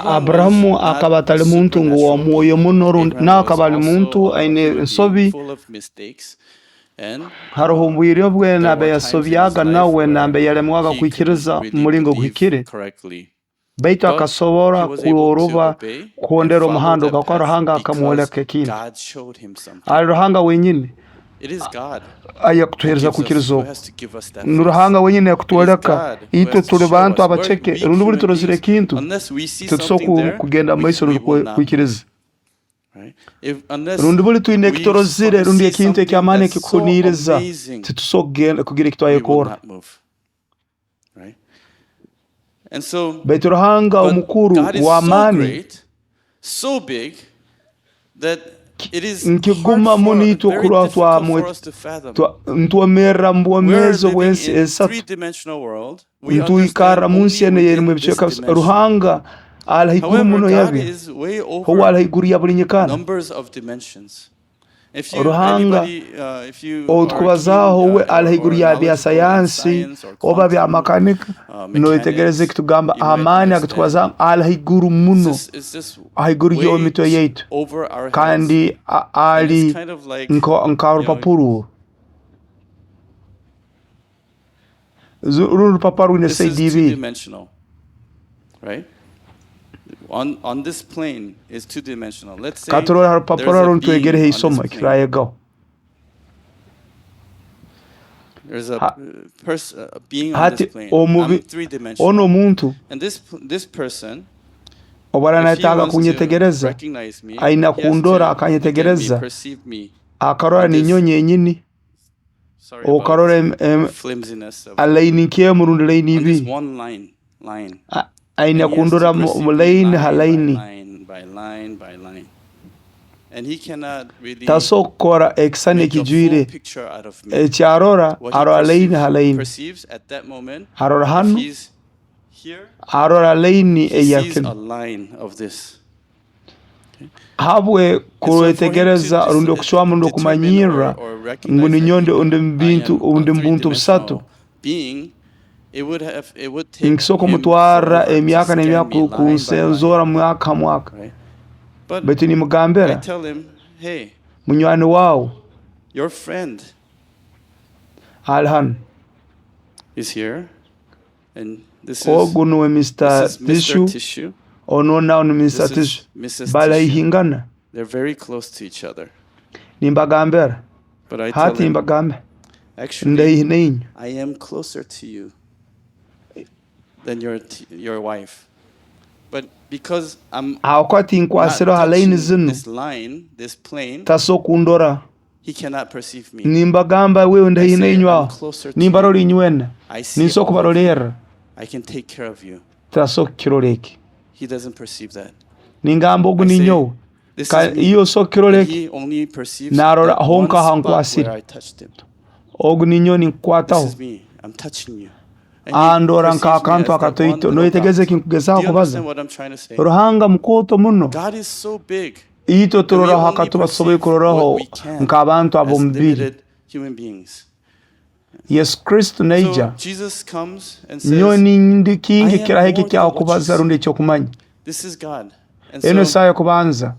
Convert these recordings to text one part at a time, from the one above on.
Aburahamu akaba atali muntu ngu w'omwoyo muno rundi nawe akaba ali muntu aine ensobi. Haroho obwire bwe nambere yasobyaga nauwe nambere yalemwaga kwikiriza omu mulingo oguhikire. Baitu akasobora kworoba kuhondera omuhanda ogu habwokuba Ruhanga akamwoleka ekintu. Ali Ruhanga wenyini ayakutuheereza kwikiriza oku. Ni Ruhanga wenyini ayakutwoleka itwe tuli bantu abaceke rundi buli turozire ekintu titusobora kugenda mu maiso rundi kwikiriza. Rundi buli twine ekiturozire rundi ekintu eky'amaani ekikuhuniiriza titusobora kugira ekitwayekorra. Baitu Ruhanga omukuru w'amaani, nkiguma muno itwe kurora ntwomerra mu bwomeezi obw'ensi esatu, ntwikarra mu nsi enu ey'erumu ebicweka bisatu. Ruhanga ali haiguru muno yabyo, uwe ali haiguru ya buli nyikara. Ruhanga ou tukubazaaho uwe ali haiguru ya bya sayansi oba bya makanika, noyetegereza eki tugamba amaani agu tukubazaaho ali haiguru muno, haiguru y'emitwe yaitu kandi ali nka rupapura oru. Runu rupapura rwine saidi ibiri. Katurole ha rupapura runu twegereho isomo ekiturayegaho. Hati onu omuntu obu araaba nayetaaga kunyetegereza, aina kundora akanyetegereza, akarora ninyowe nyenyini. Okarora laini nk'emu rundi laini ibiri, aine kundora laini ha laini. Tasobora kukora ekisisani ekijwire, eki arora, arora laini ha laini. Arora hanu, arora laini eya kinu. Habwe kwetegereza rundi okucwamu rundi okumanyirra ngu ninyowe ndi omu buntu busatu, nikisobora kumutwarra emyaka n'emyaka kunsenzoora mwaka ha mwaka. Baitu nimugambira munywani waawe ali hanu, Ogu nuwe Mister Tissue, onu nawe ni Mister Tissue. Bali haihingana. Nimbagambira hati, nimbagambira ndi haihi nainywe. Habwokuba tinkwasireho ha laini zinu, tasobora kundora. Nimbagamba wewe ndi haihi nainywe aho, nimbarora inywena, ninsobora kubarolerra. Tasobora kukirora eki. Ningamba ogu ninyowe, iwe osobola kukirora eki? Narora honka ahankwasire. Ogu ninyowe ninkukwataho. Andora nk'akantu akatoito. Noyetegereza ekinkugezaho kubaza? Ruhanga mukooto muno. Itwe turoraho akatuba tusoboire kuroraho nk'abantu ab'omubiri. Yesu Kristo naija, nyowe nindi kingi kiraha eki ekyakubaza rundi ekyokumanya. Enu esaaha y'okubanza.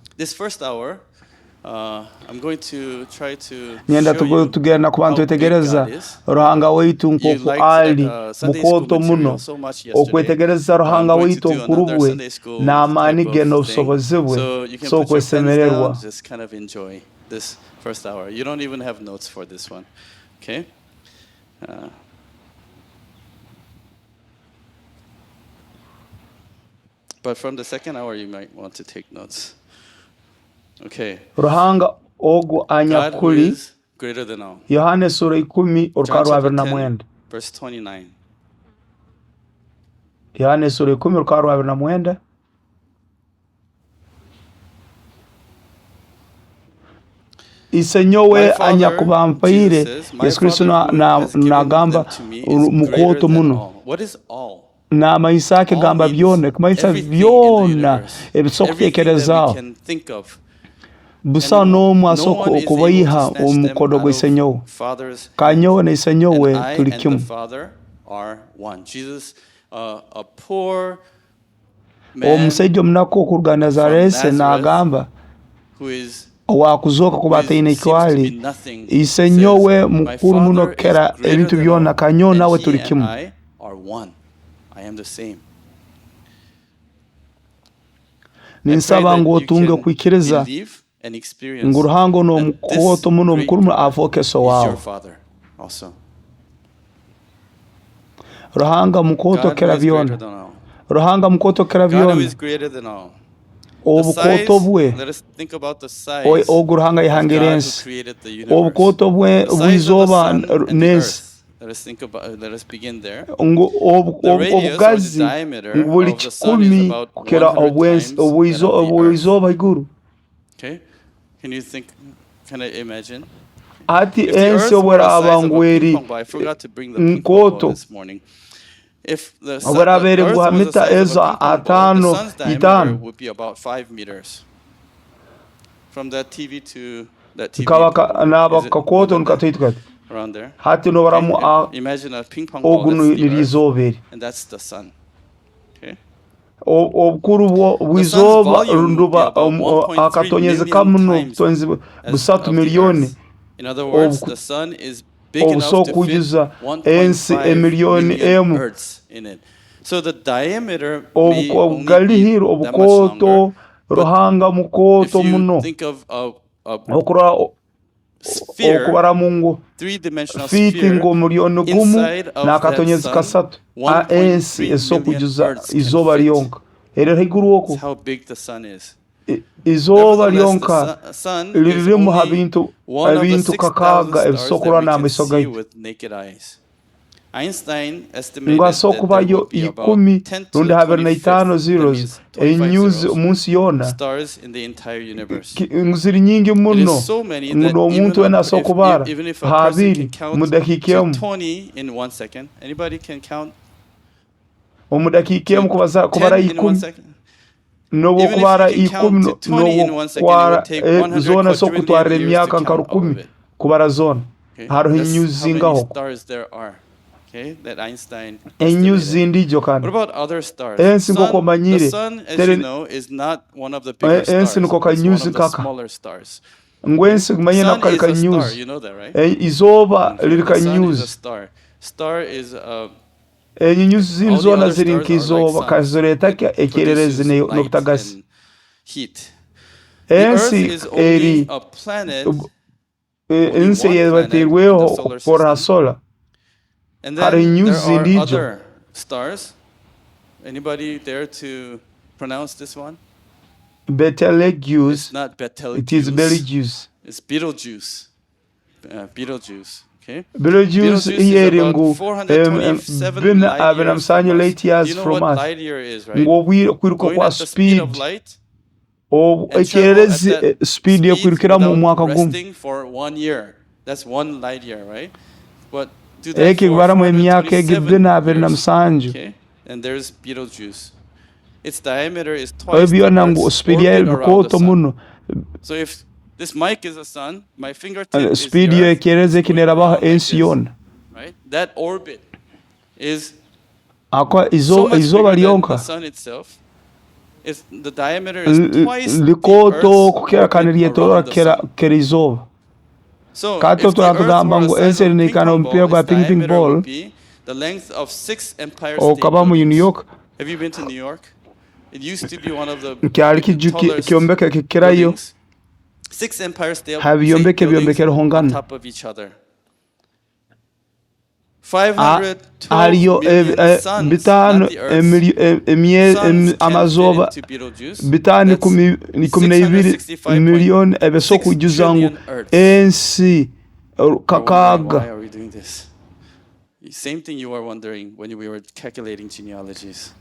Nyenda tugenda kuba nitwetegereza Ruhanga waitu nk'oku ali mukooto muno. Okwetegereza Ruhanga waitu obukuru bwe n'amaani ge n'obusobozi bwe tusobora kwesemererwa. Ruhanga ogu anyakuli Yohana esura ikumi orukarra rwa abiri na mwenda. Yohana esura ikumi orukarra rwa abiri na mwenda. Isenyowe anyakubampaire, Yesu Kristo nagamba mukooto muno. Namanyisa akigamba byona, ekumanyisa byona ebitusobora kutekerezaaho. Busaho n'omu asobora kubaiha omu mukono gwa Isenyowe. Kandi nyowe na Isenyowe tuli kimu. Omusaija omunaku okuruga Nazaresi nagamba, owakuzooka kuba ataine ekyali, ise nyowe mukuru muno kukira ebintu byona, kandi nyowe nawe tuli kimu. Ninsaba ngu otunge okwikiriza ngu Ruhanga onu omukooto muno omukuru muno afooke so waawe. Ruhanga mukooto kukira byona. Ruhanga mukooto kukira byona. Obukooto bwe, ogu Ruhanga yahangire ensi, obukooto bwe bw'izooba n'ensi, ngu obugazi ngu buli kikumi kukira obw'izooba haiguru. Hati ensi obu eraaba ngu eri nkooto, obu eraaba eri ngu ha mita ezo ataano itaano, nkaba naaba kakooto nikataito kati, hati nobaramu ogu niryo izooba eri. Obukuru bw'izooba ruba akatonyezi kamu n'obutonyezi busatu miliyoni obusobora kwijuza ensi emiliyoni emu. Obugalihire obukooto Ruhanga mukooto muno okurora okubaramu ngu fiiti ngu omuliyoni gumu n'akatonyezi kasatu ensi esobora kwijuza izooba lyonka eriri haiguru oku. Izooba lyonka lirimu ha bintu ebintu kakaaga ebisobora kurora n'amaiso gaitu. Ngu hasobora kubayo ikumi rundi abiri na itaano zeros enyunyuzi omu nsi yoona, ngu ziri nyingi muno ngu n'omuntu weena asobora kubara ha abiri omu dakiika emu. Omu dakiika emu kubara ikumi, n'obwokubara ikumi n'obwokutwara zoona zisobora kukutwarra emyaka nka rukumi kubara zoona. Haroho enyunyuzi zingaha oku? Enyunyuzi zindiijo kandi. Ensi nk'oku omanyire teri ensi niko kanyunyuzi kaka. Ngu ensi manya nako kali kanyunyuzi. Izooba liri kanyunyuzi. Enyunyuzi zindi zoona ziri nk'izooba kazireeta ki ekyererezi n'obutagasi. Ensi eri ensi eyebatairweho kukorra ha solar, haroho enyunyuzi zindiijo. Betelgeuse, it is Betelgeuse. Betelgeuse eri ngu bina abiri na musanju light years from us, ngu obwire okwiruka kwa speed ekyererezi speed ekwirukiramu omu mwaka gumu. Eki ekubaramu emyaka egi bina abiri na musanju. Ebi byona ngu speed yayo bikooto muno. Speed y'ekyererezi eki nerabaho ensi yoona. Ahakuba eizooba ryonka likooto kukira kandi niryetoroora kukira eizooba. Kandi itwe turaba tugamba ngu ensi eri neikana omupiira gwa ping ping ball ogukaba omu New York, kyali kyombeko ekikukirayo ha byombeko ebyombekereho ngana. Hariyo bitaano amazooba bitaano ikumi na ibiri miliyoni ebisobola kwijuza ngu ensi kakaaga.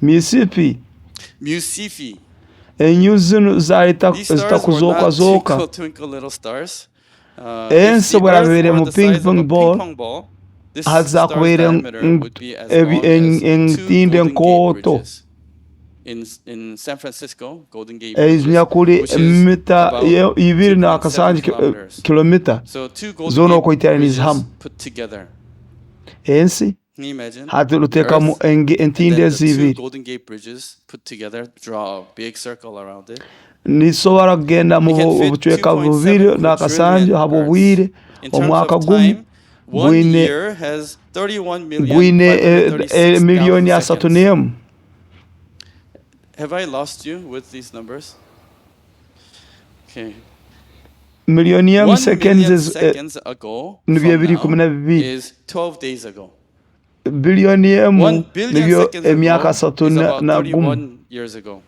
Misipi enyuzi zinu zitakuzooka zooka. Ensi obu erabaire mu ping pong ball, hazakubaire entindo enkooto ezinyakuli mita ibiri n'akasanju kilomita zoona okwiteraniza hamu. Ensi. Can you imagine? Hati rutekamu Earth and entindo then the ezi two ibiri. Golden Gate bridges put together draw a big circle around it. Nisobora kugenda mu It can fit bucweka 2.7 bubiri n'akasanju quadrillion Earths. habw'obwire In terms omwaka of gumu time, one gwine year has gwine miliyoni 31,536,000 asatu seconds. n'emu. Have I lost you with these numbers? Okay. Miliyoni emu 1 seconds million seconds ago nibyo from ebiri ikumi now na bibiri. is 12 days ago. Biliyoni emu 1 billion nibyo seconds emyaka ago asatu is about na gumu. 31 years ago.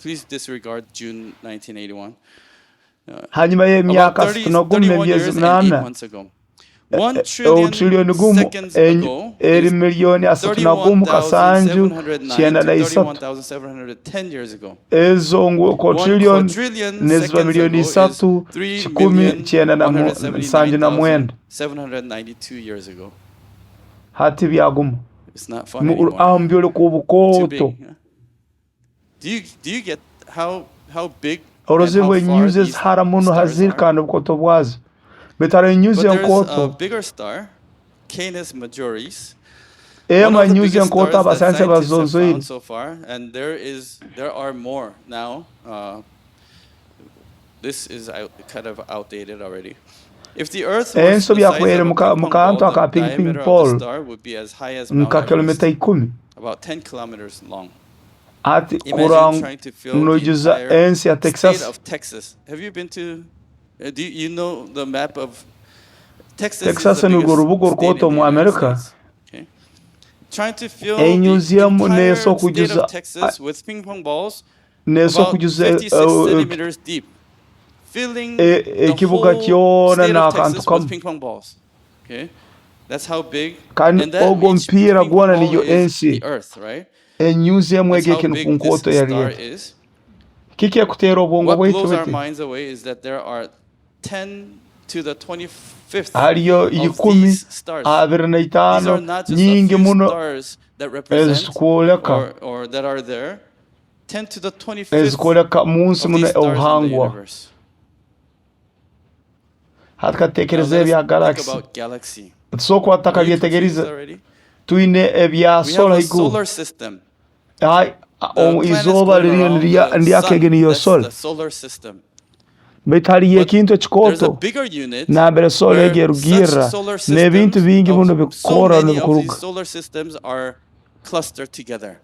Please disregard June 1981. Hanyuma About y'emyaka asatu na gumu 31 n'emyezi years and 8 munaana months ago. 1 trillion obutiriyoni gumu seconds ago eri is miliyoni asatu na gumu kasanju 31,709 kyenda to na isatu. 31,710 years ago. Ezo ngu 1 quadrillion quadrillion neziba seconds miliyoni ago is isatu kikumi kyenda na nsanju na mwenda. 3,179,792 years ago. Hati byaguma. It's not fun anymore. Aho mubyoleka Too obukooto. big. Huh? Do you get how big and Orozire how ngu far enyuzi these ezihara muno stars haziri are? kandi obukoto bwazo. Baitu hariho enyuzi But there's a enkooto. bigger star, Canis Majoris, Emu one of the enyuzi biggest enkooto stars that abasayansi scientists have bazonzoire. found so far, and there are more now. This is kind of outdated already. If the Earth was Enso the size byakuhere of a mu ping pong mu kantu ball, the aka ping ping diameter of the ball star would be as high as Mount nka Everest, kilomita ikumi. about 10 kilometers long. Hati Imagine kurora trying to fill the noijuza entire ensi ya state Texas. of Texas. Have you been to? Do you know the map of Texas? Is Texas the nirwo biggest rubuga state orukooto in the mu United Amerika. States. Okay. Trying to fill the Enyuzi emu entire neeso state of okujuza Texas with ping pong balls neeso about okujuza 56 centimeters deep, filling the ekibuga whole kyona state of n'akantu Texas with kamu. ping pong balls. Okay, that's how big. Kandi And that ogwo each mupiira ping pong gwona ball niyo is ensi. the Earth, right? Enyuzi emu That's egi how ekintu big ku this nkooto star yali eti. is. Kiki ekuteera obwongo What bwaitu blows our biti? minds away is that there are 10 to the 25th Hariyo of ikumi these stars. abiri na These itaano are not just a nyingi few muno stars that represent ezitukwoleka or that are there. 10 to the 25th ezikwoleka munsi of muno these stars in the obuhangwa. universe. Hati Now katutekereze let us ebya think galaxy. about galaxy. Tusobola kuba Are you confused tutakabyetegerize. already? Twine ebya We solar have a haiguru. solar system. Ai, The planets izooba going ririyo around the niryakege sun. niyo That's solar. the solar system. Baitu hariyo But ekintu there's a ekikooto bigger unit nambere solar egi where such erugirra solar n'ebintu systems bingi muno of so bikukora many of these nibikuruga. solar systems are clustered together.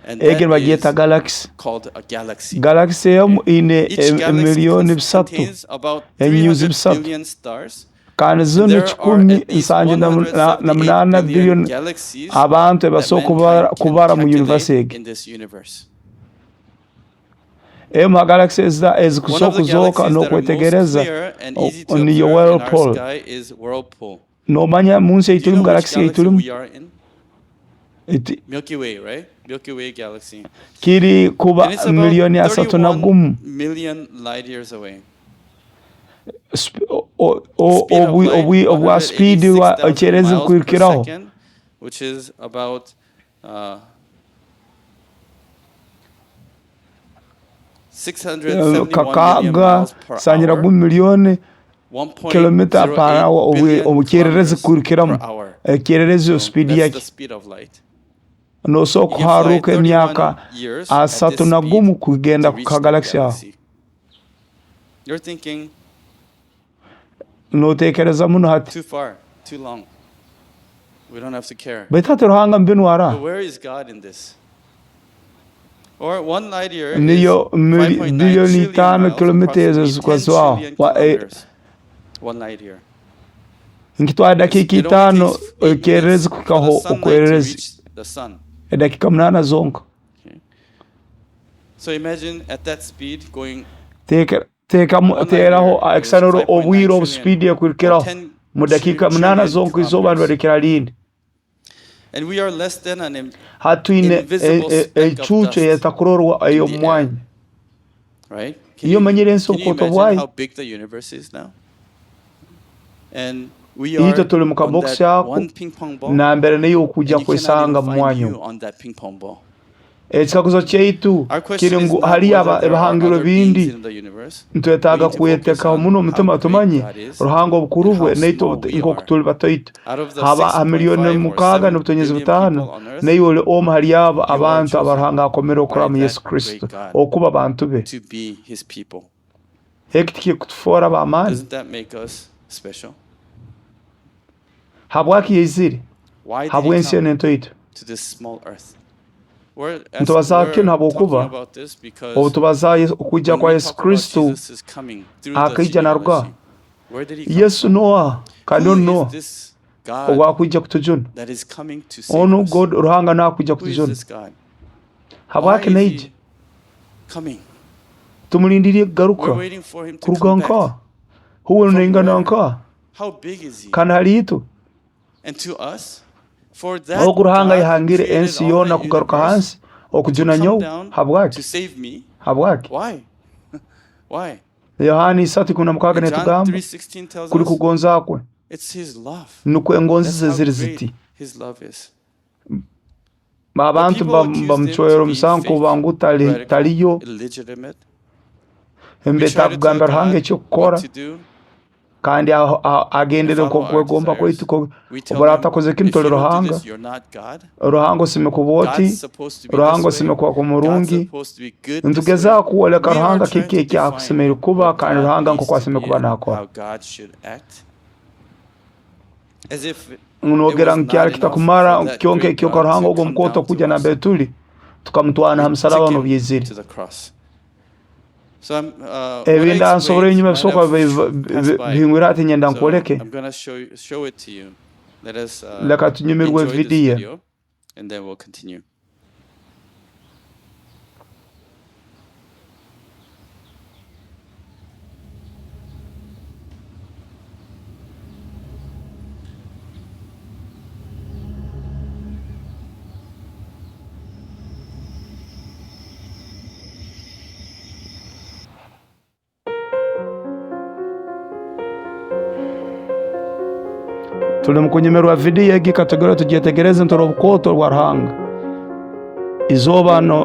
And Egi that nibagyeta is galaxy. called a galaxy. Galaxy emu ine Each galaxy emiliyoni bisatu contains about enyuzi 300 bisatu. billion stars. Kandi zinu There are kikumi at least nsanju na 178 munaana billion biliyoni galaxies abantu that ebasobola mankind can kubara mu universe calculate egi. in this universe. Emu ha galaxy One of ezikusobola the kuzooka galaxies that are most n'okwetegereza clear and easy to niyo observe in our whirlpool. sky is Whirlpool. Noomanya munsi Do ei you turimu know which galaxy ei galaxy turimu? we are in? Iti- Milky Way, right? Milky Way galaxy. Kiri kuba And it's about miliyoni asatu na 31 gumu. million light years away. Speed obwa speed wa ekyerezi 186,000 miles per kwirukiraho. second, which is about 671 million Kakaaga miles per sangira hour, gumu miliyoni kilomita per 1.08 hour billion obukyererezi kilometers kwirukiramu. per hour. Ekyererezi So speed that's the yake. speed of light. Noosobola You can fly kuharuka emyaka 31 years at asatu this na speed gumu kugenda to ku reach ka the galaxy aho. galaxy. You're thinking Nootekereza muno hati. too far, too long. We don't have to care. Baitu hati Ruhanga mbinwara. But where is God in this? Or one light year is Niyo 5.9 biliyoni trillion itaano miles, kilomita ezo approximately 10 zikwazwaho. trillion Wa- kilometers. One light year. Nkitwara dakiika It only itaano takes 8 ekyererezi minutes for the kuhikaho sunlight to okwererezi reach the sun. edakiika munaana zonka. Okay. So imagine at that speed going Teekamu one light teeraho year is ekisanuro 5.9 obwire obu trillion speed or ekwirukiraho 10 mu dakiika munaana trillion zonka izooba kilometers. nibarekera rindi. And we are less than an Hati twine invisible speck of ecuucu dust eyetakurorwa in the ey'omu air. mwanya. Right? Can Iyo you, omanyire ensi can you obukoto imagine bwayo. how big the universe is now? And we Itwe are tuli mu on kabokisi that ako one ping pong ball, nambere niyo and okujja you cannot kwesanga even mu find mwanya you ogwo. on that ping pong ball. Ekikaguzo kyaitu Our question kiri is ngu not haliyo whether there are ebihangirwe other beings bindi. in the universe. We Nitwetaaga need to focus kwetekaho on muno how omutima great tumanye God is Ruhanga and obukuru bwe how naitwe small we nk'oku are. tuli batoito. Out of the Haba ha miliyoni 6.5 or mukaaga 7 n'obutonyezi billion butaano, people on earth, naiwe oli omu hali abo you are abantu aba chosen Ruhanga akomere by okukora mu Yesu that great Kristo God okuba bantu be. to be his people. Eki tikikutufoora b'amaani? Doesn't that make us special? Habwaki yaizire? Why did he Habw'ensi enu come entoito. to this small earth? We're, as, Nitubazaaho kinu we're talking habwokuba about this because obu tubazaaho okwija when kwa we Yesu talk about Kristo Jesus' coming through the akaija naruga. genealogy, where did he come Yesu from? Noa kandi Who onu is Noa this God ogwakwija kutujuna. that is coming to save Onu us? God Ruhanga nakwija Who is kutujuna. this God? Why Habwaki is naija? he coming? Tumulindiriye We're kugaruka. waiting for him to Kuruga come back. nka? Huwe From naingana where? nka? How big is he? Kandi hali itwe. And to us, for that Ogu Ruhanga God who yahangire created ensi all yoona the kugaruka universe hansi to okujuna come nyowe down to habwaki? save me, Habwaki? why? Why? Yohana 3:16 And John netugamba 3:16 tells kuli us kugonza kwe it's his love. nukwo engonzi That's ze how ziri great ziti. his love is. The Abantu people accused him to bamucwera be omusango fake, kuba ngu radical, taliyo illegitimate. We mbeta try to tell kugambira Ruhanga God what ekyokukora to do kandi and agendere follow our nk'okwegomba desires. kwaitu. We tell Obu him, atakoze kinu if toli you don't do Ruhanga. this, you're not God. Ruhanga osime kuba oti, God's supposed to be Ruhanga this way. osime kuba God's murungi. supposed to be good this way. Nitugezaho kwoleka We are Ruhanga trying kiki to define ekyakusemeriire kuba what kandi God Ruhanga needs nk'oku to asemeriire be kuba and nakora. how God should act. As if it Nogera was ngu kyali not enough kitakumara for that kyonka great ekyonka God Ruhanga to ogwo come mukooto down to kujya us. nambere tuli tukamutwana ha We musalaba took him n'obyezire. to the cross. So I'm, what I Ebinda nsobora explained enyuma might bisooka have passed by. bihingwire ati nyenda So nkwoleke. I'm gonna show it to you. Let us Leka tunyumirwe enjoy this vidiyo. video and then we'll continue. Tuli mu kunyumirwa vidiyo egi katugere tugyetegereze ntore obukooto bwa Ruhanga. Izooba no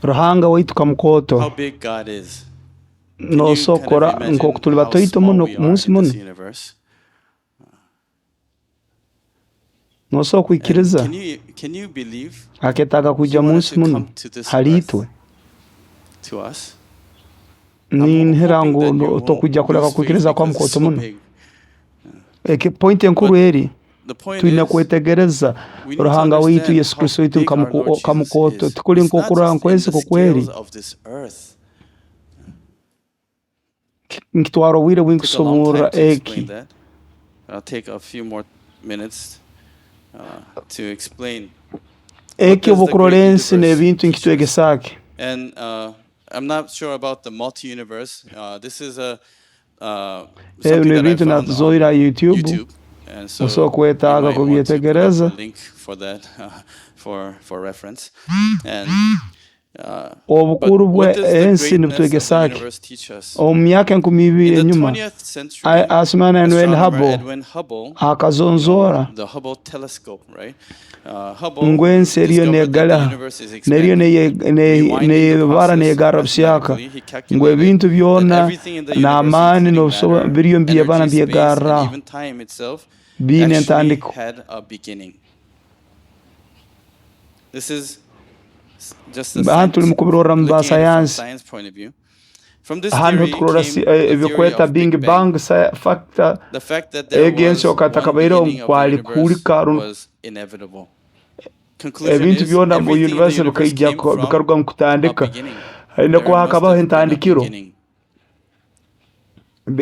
Ruhanga waitu kamukooto. How big God is. Can you kind of Nosobora imagine nk'oku tuli how batoito small muno we mu are nsi in munu? this universe? Nosobora And kwikiriza can you believe aketaaga He kwija mu wanted nsi to munu come to this hali earth itwe? to us? I'm Ninihira hoping ngu that you won't tokwija kuleka lose faith kwikiriza kwa because it's mukooto so muno. big. Eki pointi enkuru But eri the point twine is, kwetegereza we need to Ruhanga waitu understand Yesu how Kristo waitu big our Lord Jesus nkamukooto is. tikuli It's not nk'okurora just in nkwensi the kokweri. scales of this earth. Nkitwara obwire bwingi Took a long time kusoborra to explain eki. that. I'll take a few more minutes to explain what Eki does the obukurora great ensi universe n'ebintu teach us. nkitwegesaaki. And I'm not sure about the multi-universe. This is a Ebi something that I n'ebintu found on natuzoire ha YouTube, YouTube, and osobola so you kwetaaga might want to put up kubyetegereza. a link for that for reference. And but Obukuru what does the bw'ensi greatness of the nibutwegesaaki. universe teach us? Omu myaka enkumi ibiri In the enyuma, 20th century, Asumani Edwin astronomer Hubble Edwin Hubble, akazonzoora the Hubble telescope, right? Hubble ngu ensi eriyo discovered that the negaraha universe is neriyo expanding. Rewinding the neyebara process negarra busyaka mathematically, he ngu calculated ebintu that byona everything in the universe, n'amaani including n'obusobola matter, biriyo mbyebara energy, space, and mbyegarraho even time itself, biine actually entandiko. had a beginning. This is just a Hanu tuli science, mukubirorra mu looking at it from basayansi. science point of view. From this Hanu theory tukurora came the theory ebyokweta of Big Big Bang. Bang factor The fact that there egi ensi was one okatakabaireho beginning of the kwali universe kuhulika was inevitable. Conclusion ebintu is byona mu everything in the universe universe bikaija came from bikaruga mu a kutandika beginning. haine There kuba must hakabaho have been a entandikiro beginning.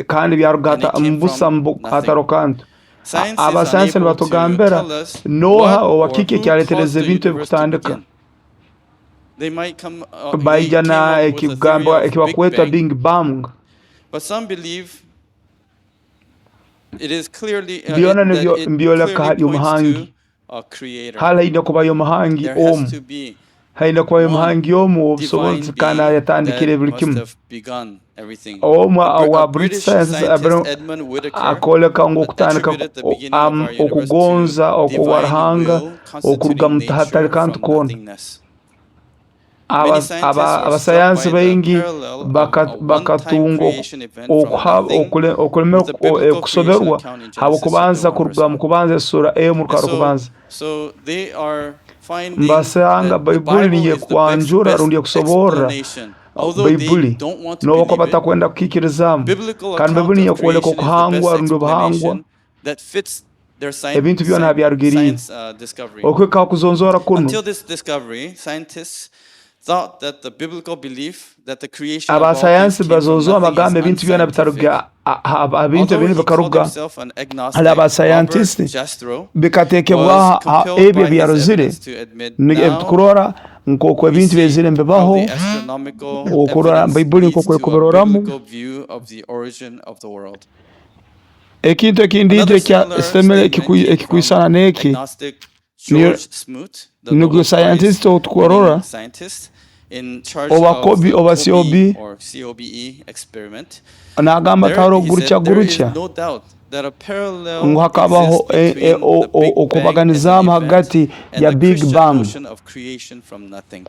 Kandi byaruga And it came mu busa from mu nothing. hataro kantu. Science is Abasayansi unable to nibatugambira tell us noha what or owakiki who caused ekyaletereza the ebintu universe to ebikutandika. begin. They might come, they Baija came na up with a theory ekigambo of Big ekibakweta Bang, Big Bang. but some believe it is clearly Byona that nibyo it mbyoleka clearly hali points to omuhangi. a creator. Hali haine kubayo omuhangi There has omu. to be Haine kubayo one omuhangi omu w'obusobozi divine kandi being ayatandikire that buli must kimu. have begun everything. Omu A owa British British scientist scientist, Edmund Whittaker, akooleka ngu okutandika attributed the beginning of our universe to okugonza okuwa divine Ruhanga will okuruga constituting mu hatali nature kantu from koona. nothingness. Many scientists were struck Abasayansi by the baingi parallel of a one-time bakatunga creation event from nothing with the biblical creation okusoberwa account in Genesis chapter habw'okubanza 1 verse kuruga mu 1. kubanza essuura emu And rukara so, kubanza. so they are finding Mbasanga that the Baibuli Bible is the best, niyekwanjura best rundi ekusoborra explanation. Although they Baibuli don't want to n'obu believe it, batakwenda kukiikirizaamu. biblical Kandi account Baibuli of niyekwoleka creation is the okuhangwa best rundi obuhangwa explanation that fits their ebintu byona habyarugiriire. science discovery. Okuhika ha kuzonzoora kunu, Until this discovery, scientists thought that the biblical belief that the creation of all things abasayansi came from bazonzoora nothing is bagamba ebintu byona unscientific. bitaruga ebintu Although ebindi he called bikaruga himself an hali agnostic, Robert abasayantisiti Jastrow was bikateekebwaho compelled ebyo by his ebyarozire evidence to admit now ebitukurora nk'oku we ebintu see byezire how nibibaho the astronomical okurora evidence Baibuli leads nk'oku to a ekubiroramu. biblical view of the origin of the world. Ekintu ekindi Another ekya similar semere statement came from ekikwisana n'eki agnostic niyo George Smoot, the nigwe Nobel Prize scientist otukurora winning scientist in charge oba of Kobe the oba COBE COB or COBE experiment. nagamba There, taro he said, gurukya there is gurukya no doubt that a ngu parallel hakabaho exists between the Big Bang as an okubaganizaamu event hagati and ya the Big Christian Bang. notion of creation from nothing.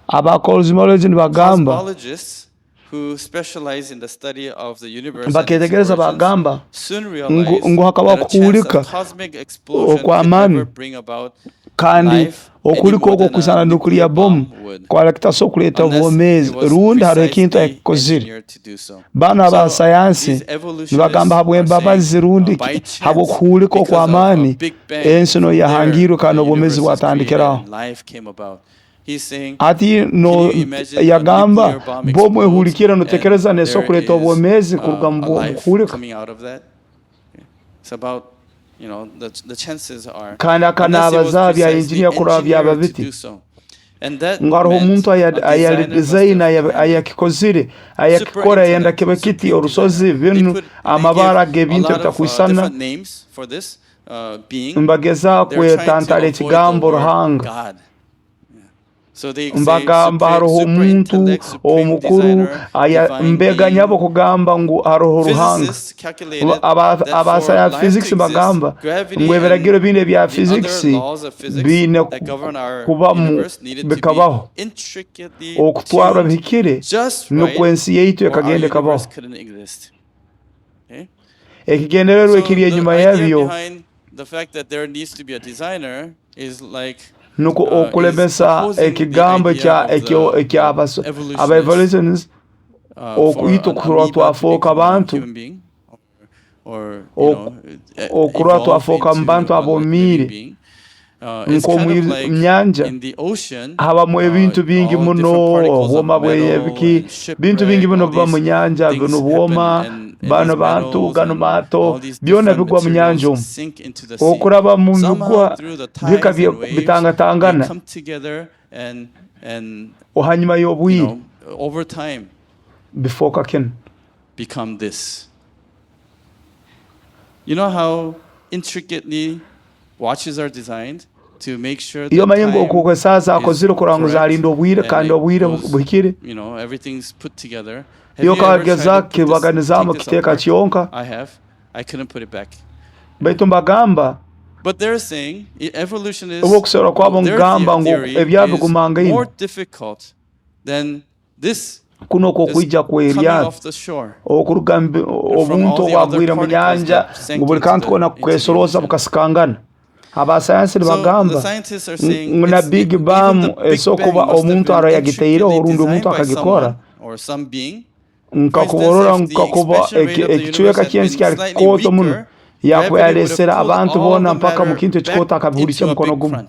Aba cosmology nibagamba Cosmologists who specialize in the study of the universe and its baketegereza origins bagamba soon ngu, realized ngu hakabaho that a chance of okuhulika cosmic explosion could okw'amaani never bring about kandi life any okulika more okwo than a kwisana nuclear nuclear bomb bomb would, kwali kutasobora kuleeta unless it obwomeezi was rundi haroho ekintu precisely ekikozire. engineered to do so. Banu So abasayansi these nibagamba evolutionists are habw'embabazi saying rundi by chance, habw'okuhulika because of a okw'amaani Big Bang, ensi from there noyahangiirwe kandi the n'obwomeezi universe was created bwatandikiraho. and life came about. He's saying, Hati can no you imagine a yagamba nuclear bomb bomu explodes ehulikire notekereza and nesobora there kuleeta is obwomeezi kuruga a mu life kuhulika? coming out of that? It's about, you know, the chances are, Kandi unless it was akanabaza bya precisely engineer kurora byaba engineered to biti do so. And that ngu haroho meant omuntu a designer must ayadesign have planned it. ayakikozire ayakikora ayenda Superintellect, kibe kiti supreme orusozi designer. They binu put, they give amabara a g'ebintu lot of ebitakusana different names for this being. mbageza They're trying to kwetantara avoid the ekigambo word Ruhanga. God. Mbagamba haroho omuntu omukuru mbeganya bo kugamba ngu haroho Ruhanga. Aba physics bagamba ngu ebiragiro binu ebya physics biine kubamu bikabaho okutwarwa bihikire nukwo ensi yaitu ekagenda ekabaho. Ekigendererwa ekiri enyuma yabyo nukwo okulemesa ekigambo ekya aba evolutionists itwe kurora twafooka bantu, okurora twafooka bantu abomiire nk'omu nyanja habamu ebintu bingi muno, obwoma bw'ebiki, bintu bingi muno biba mu nyanja, bunu bwoma, bano bantu, ganu maato, byona bigwa mu nyanja omu. Okuraba mu migwa bika bitangatangana hanyuma y'obwire bifooka kinu. Iyo omanye ngu oku esaaha zaakozire kurora ngu zaarinda obwire kandi obwire buhikire, iwe okageza kukibaganizaamu kukiteeka kyonka. Baitu mbagamba ubo okuse'ra kwabo nkugamba ngu ebyabo bigumangaine, kunu okwokuija kweryato, okuruga obuntu obwagwire omu nyanja, ngu buli kantu kona kukesoroza bukasikangana. Abasayansi nibagamba ngu na Big Bang esobora kuba omuntu araba yagitaireho rundi omuntu akagikora, Nkakuborora ngu kakuba ekicweka ky'ensi kyali kikooto muno, yakuba yalesere abantu boona mpaka mu kintu ekikooto akabihulikya mukono gumu.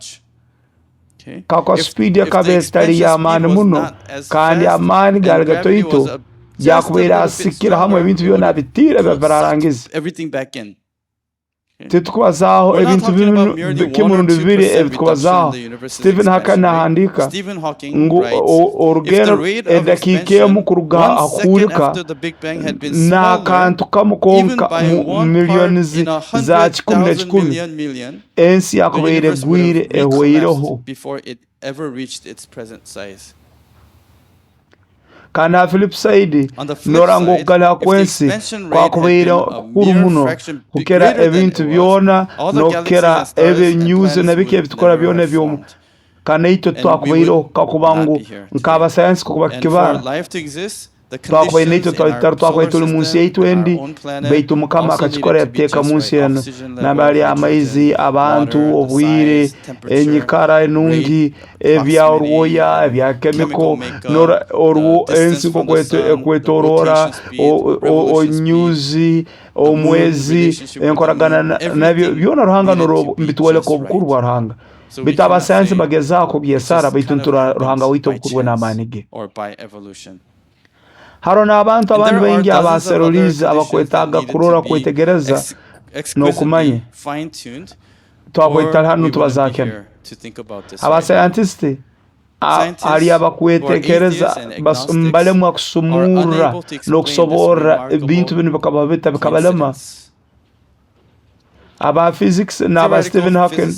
Kakuba supiidi ekaba etali y'amaani muno kandi amaani gaali gatoito, yakubaire asikire hamu ebintu byona abitiire abirarangize. Titukubazaaho ebintu kimu rundi bibiri ebitukubazaaho. Stephen Hawking nahandiika ngu orugendo edakiika emu kuruga ha kuhurika n'akantu kamu konka mu miliyoni za kikumi n'ekikumi, ensi yakubaire egwire ehweireho. Kandi ha flip side, norora ngu okugaliha kw'ensi kwakubaire kukuru muno kukira ebintu byona n'okukira ebinyuzi na biki ebitukora byona eby'omu kandi naitwe titwakubaireho kakuba ngu nk'abasayansi kakuba kikibara twakubaire naitwe twakubaire tuli munsi yaitu endi, baitu Mukama akakikora yatuteeka munsi enu nambere hali amaizi, abantu, obwire, enyikara enungi, ebya orwoya, ebya chemical, ensi nkoku ekwetoroora, enyuzi, omwezi, enkoragana nabyo byona Ruhanga nibitwoleka obukuru bwa Ruhanga. Baitu abasayansi nibagezaaho kubyesara baitu niturora Ruhanga waitu obukuru bwe n'amaani ge. Haroho n'abantu abandi baingi abaseroliize abakwetaaga kurora, kwetegereza, n'okumanya. Twakubaire tutali hanu nitubaza kinu. Abasayantisiti hali abakwetekereza nibalemwa kusumurra n'okusoborra ebintu binu bikabaho bita bikabalema. Aba physics n'aba Stephen Hawking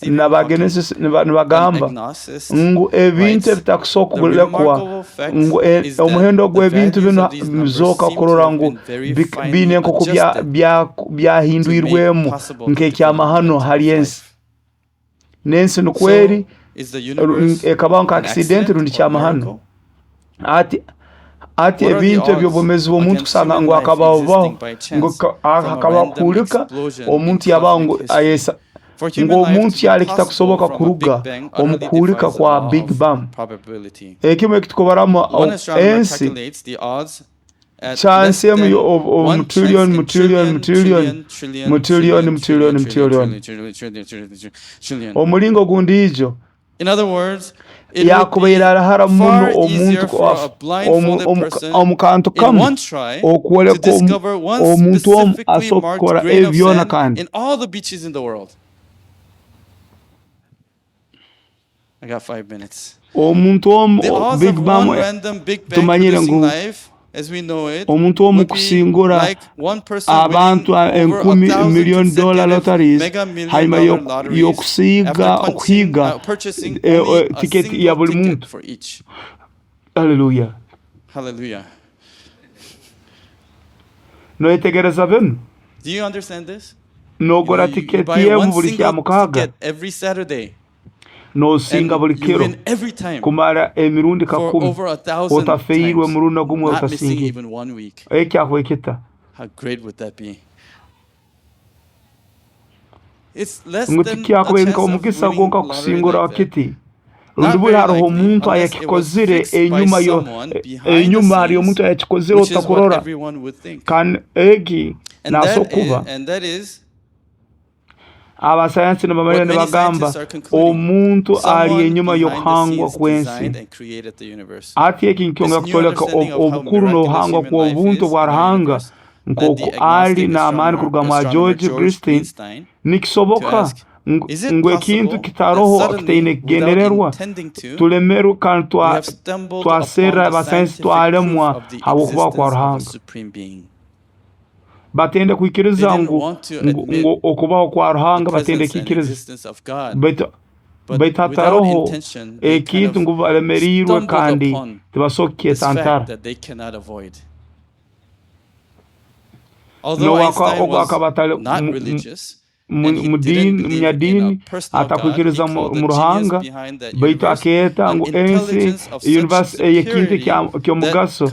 n'aba Genesis nibagamba ngu ebintu ebitakusobora kulekwa ngu omuhendo gw'ebintu binu nibizooka kurora ngu biine nk'oku byahindwirwemu nk'ekyamahano hali ensi. N'ensi nukwo eri, ekabaho nka accident rundi kyamahano. Hati hati ebintu eby'obwomeezi bw'omuntu kusanga ngu akabaho bubaho ngu hakabaho kuhurika omuntu yabaho ngu ayesa ngu omuntu kyali kitakusoboka kuruga omu kuhurika kwa Big Bang. Ekimu ekitukubaramu ensi chance emu mu trillion mu trillion mu trillion mu trillion mu trillion mu trillion. Omulingo ogundi ijo yakubaire arahara muno omuntu omu kantu kamu okwoleka omuntu omu asobora kukora ebi byona kandi omuntu omu Big Bang tumanyire ngu. Omuntu omu kusingura abantu enkumi million dollar lotteries hanyuma y'okusiiga okuhiga tiketi ya buli muntu. Haleluya! Noyetegereza binu? Nogura tiketi emu buli Kyamukaaga, nosinga buli kiro kumara emirundi 1000 otafeirwe murundi na gumwe otasingire. Eki kyakubaire kita? Ngu tikyakubaire nk'omugisa gwonka kusingura kiti, rundi buli haroho omuntu ayakikozire enyuma enyuma haliyo omuntu ayakikozire otakurora. Kandi egi nasobora kuba abasayansi nibamanya nibagamba omuntu ali enyuma y'okuhangwa kw'ensi. Hati eki nikyongera kutwoleka obukuru n'obuhangwa kw'obuntu bwa Ruhanga nk'oku ali n'amaani kuruga mwa George Greenstein. Nikisoboka ngu ekintu kitaroho kitaine kigendererwa tulemerwe kandi twaserra abasayansi twalemwa habw'okubaho kwa Ruhanga. Batende kwikiriza ngu okubaho kwa Ruhanga batende kiikiriza, baitu hataroho ekintu ngu balemeriirwe kandi tibasobora kukyetantara. Ogu akaba atali munyadiini atakwikiriza mu Ruhanga, baitu akeeta ngu ensi ekintu eky'omugaso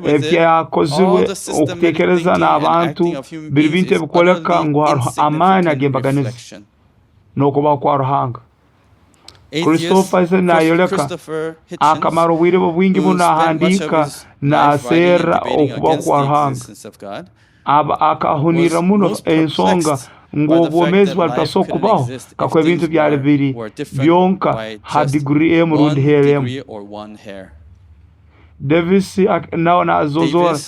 ekyakozirwe okutekereza n'abantu biri bintu ebikwoleka ngu haroho amaani ag'embaganiza n'okubaho kwa Ruhanga. Christopher nayoleka akamara obwire bwe bwingi muno nahandiika naserra okubaho kwa Ruhanga. Akahunirra muno ensonga ngu obwomeezi bwali butasobora kubaho kakuba ebintu byali biri byonka ha diguri emu rundi heera emu. Davis nawe nazozoora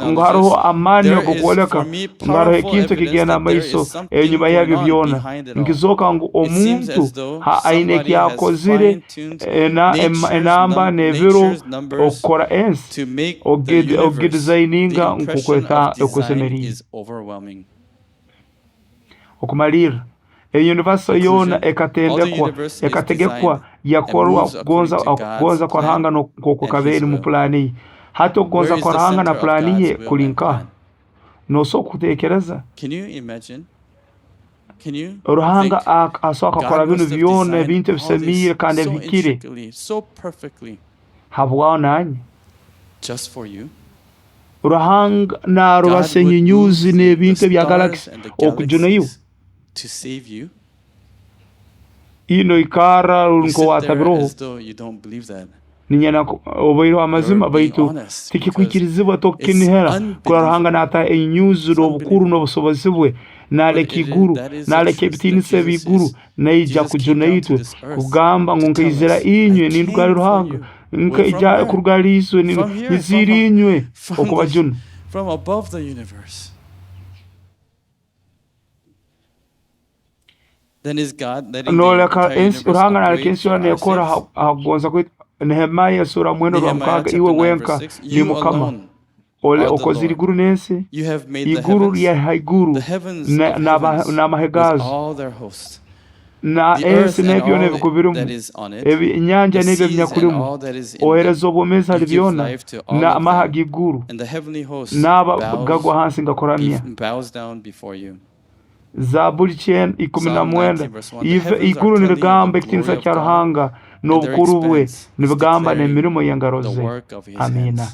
ngu haroho amaani agokwoleka ngu haroho ekintu ekigenda mumaiso enyuma yabyo byona. Nikizooka ngu omuntu aine ekyakozire enamba n'ebiro okukora ensi okugidizayininga nk'oku esemeriire. Okumalirra, eyunivasite yoona ekatendekwa ekategekwa yakorwa okugonza kwa Ruhanga nk'oku ekaba eri mu pulaani ye. Hati okugonza kwa Ruhanga na pulaani ye kuli nkaha? Nosobora kutekereza? Ruhanga asobora akakora binu byona ebintu ebisemiire kandi ebihikire habwawe nanye. Ruhanga narubasa enyunyuzi n'ebintu ebya galaxy okujuna iwe. Ino ikarra nk'owatabiroho ninyenda obaireho amazima baitu tikikwikirizibwa tokukinihira kurora Ruhanga nataha enyunyuzi n'obukuru n'obusobozi bwe naleka iguru naleka ebitiinisa eby'iguru naija kujuna itwe kugamba ngu nkaizira inywe ninduga hali Ruhanga nkaija kuruga hali iswe nyiziire inywe okubajuna. Noleka Ruhanga naleka ensi yoona nekora ha kugonza kwaitu. Nehemiah esura 9:6 iwe wenka ni Mukama okozire iguru n'ensi, iguru lya haiguru n'amahe gaazo, na ensi n'ebyona ebikubirimu, enyanja n'ebyo ebinyakulimu, ohereza obwomeezi hali byona, n'amahe ag'iguru n'aba gagwa hansi ngakuramya. Zaburi 19 iguru nirigamba ekitiinisa kya Ruhanga n'obukuru bwe, nibigamba n'emirimo y'engaro ze. Amiina.